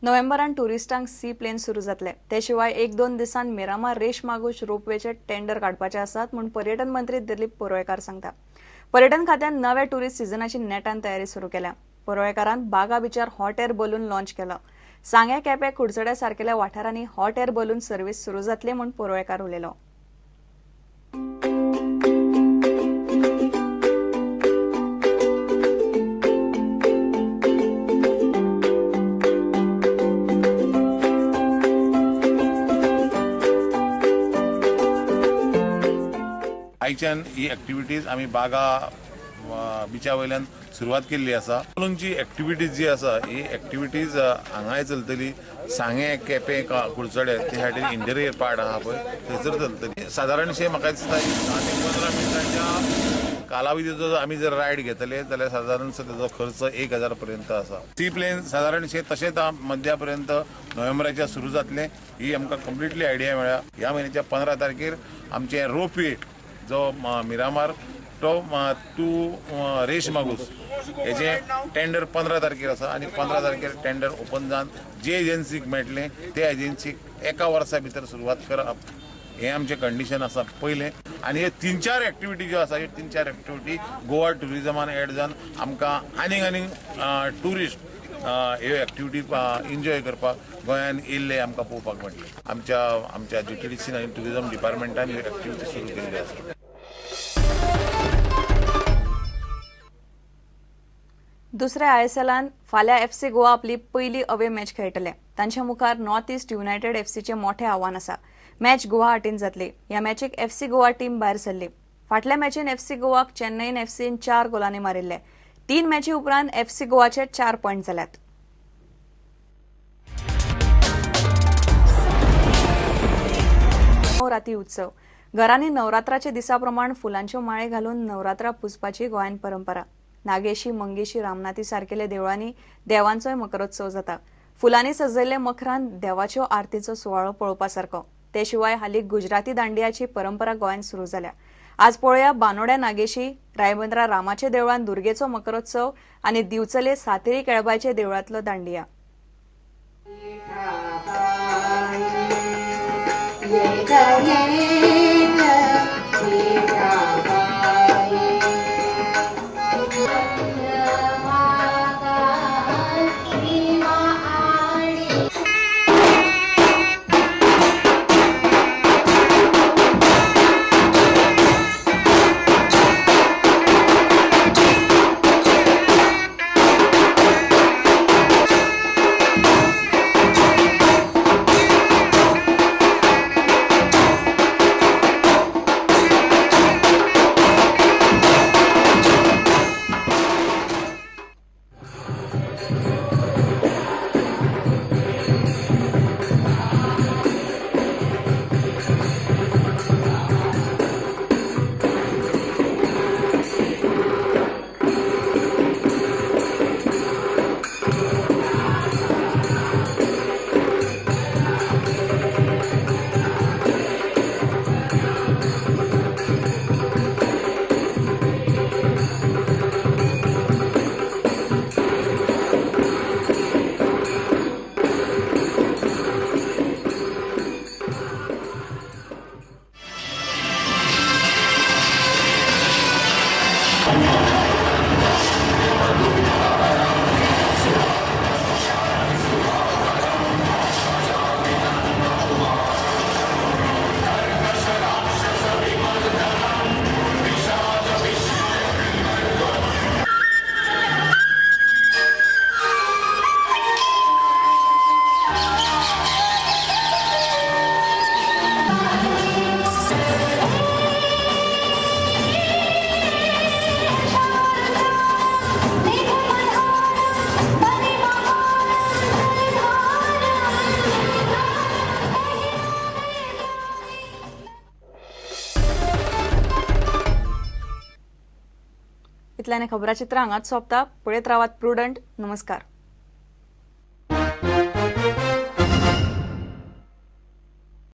नोव्हेंबरान टुरिस्टांक C plan सुरू जातले. ते शिवाय 1-2 दिसांत मिरामार रेश मागूश रोपवेचे टेंडर काडपाचे आसात म्हूण पर्यटन मंत्री दिलीप परुळेकार सांगता. पर्यटन खात्यान नव्या टुरिस्ट सिजनाची नेटान तयारी सुरू केल्या. परुळेकारान बागा बिचार हॉट एअर बलून लॉन्च केला. सांग्या, केपें, कुडचड्या सारकेल्या वाठारांनी हॉट एअर बलून सर्व्हिस सुरू जातली म्हूण परुळेकार उलयलो. आयच्यान ही एक्टिविटीज आमी बागा बिचा वयल्यान सुरवात केल्ली आसा. बलूनची एक्टिविटीज जी आसा ही एक्टिविटीज हांगाय चलतली. सांगें, केपें, कुडचडे ते सायडीन इंटेरियर पार्ट आहा पळय थंयसर चलतली. सादारणशें म्हाका दिसता 10 ते 15 मिनटांच्या कालावधीचो आमी जर रायड घेतले जाल्यार सादारणसो तेजो खर्च 1000 पर्यंत आसा. सी प्लेन सादारणशें तशेंच मध्या पर्यंत नोव्हेंबराच्या सुरू जातलें ही आमकां कंप्लिटली आयडिया मेळ्ळ्या. ह्या म्हयन्याच्या 15 तारखेर आमचें रोपवे जो मिरामार तो टू रेश मागूस हेजें टेंडर 15 तारखेर आसा आनी 15 तारखेर टेंडर ओपन जावन जे एजन्सीक मेळटलें ते एजन्सीक एका वर्सा भितर सुरवात करप हें आमचें कंडिशन आसा पयलें. आनी हे 3-4 एक्टिविटी ज्यो आसा ह्यो 3-4 एक्टिविटी गोवा ट्युरिजमान एड जावन आमकां आनीक आनीक ट्युरिस्ट ह्यो एक्टिविटी एन्जॉय करपाक गोंयान येयल्ले आमकां पळोवपाक मेळटले. आमच्या आमच्या जीटीडीसीन आनी ट्युरिजम डिपार्टमेंटान ह्यो एक्टिविटी सुरू केल्ली आसा. दुसऱ्या आयएसएलान फाल्यां एफसी गोवा आपली पयली अवे मॅच खेळटले. तांच्या मुखार नॉर्थ इस्ट युनायटेड एफसीचे मोठे आव्हान आसा. मॅच गुवाहाटीन जातली. ह्या मॅचीक एफसी गोवा टीम भायर सरली. फाटल्या मॅचीन एफसी गोवाक चेन्नईन एफसीन 4 गोलांनी मारिल्ले. 3 मॅची उपरांत एफसी गोवाचे 4 पॉयंट जाल्यात. नवराती उत्सव घरांनी नवरात्राच्या दिसा प्रमाण फुलांच्यो माळे घालून नवरात्रा पुजपाची गोंयांत परंपरा. नागेशी, मंगेशी, रामनाथी सारकेल्या देवळांनी देवांचोय मकरोत्सव जाता. फुलांनी सजयल्ले मखरान देवाच्यो आरतीचो सुवाळो पळोवपा सारको. ते शिवाय हालीं गुजराती दांडियाची परंपरा गोंयांत सुरू जाल्या. आज पळोवया बानोड्या नागेशी, रायबंदरा रामाच्या देवळान दुर्गेचो मकरोत्सव आनी दिवचले सातेरी केळबायच्या देवळांतलो दांडिया. इतल्याने खबराचित्र हांगाच सोंपता. पळयत रावात प्रुडंट. नमस्कार.